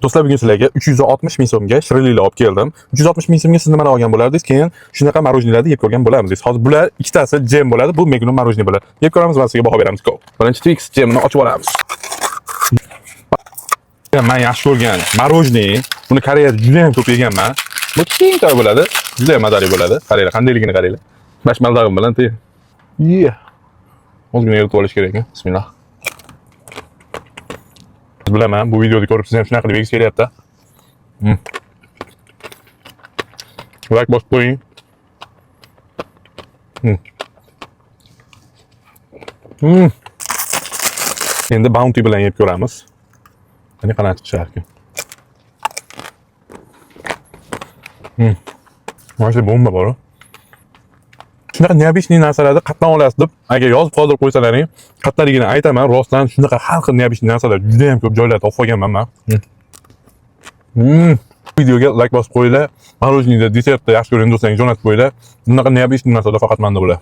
Do'stlar, bugun sizlarga 360 ming so'mga shirinliklar olib keldim. 360 ming so'mga siz nimalar olgan bo'lardingiz? Keyin shunaqa мороженое larni yeb ko'rgan bo'lamiz. Hozir bular ikkitasi jem bo'ladi, bu Magnum мороженое bo'ladi. Yeb ko'ramiz va sizga baho beramiz. Go. Birinchi Twix jemini ochib olamiz. Men yaxshi ko'rgan мороженое, buni Koreyada juda ham ko'p yeganman. Bu kichkintoy bo'ladi, juda ham mazali bo'ladi. Qaranglar, qandayligini qaranglar. Bashmaldag'im bilan te. Yeah. Ozgina eritib olish kerak ekan. Bismillah. Bilaman, bu videoni ko'rib siz ham shunaqa qilib yegisi kelyapti. Like bosib qo'ying. Endi Bounty bilan yeb ko'ramiz. Qani, qanaqa chiqishar ekan. Mana shu bomba bor. Shunaqa необычный narsalarni qayerdan olasiz deb agar yozib qoldirib qo'ysalaring, qayerdaligini aytaman. Rostdan shunaqa har xil необычный narsalar juda ham ko'p joylarda topib olganman man. Videoga like bosib qo'yinglar. Мороженое, desertni yaxshi ko'rgan do'stlarga jo'natib qo'yinglar. Bunaqa необычный narsalar faqat menda bo'ladi.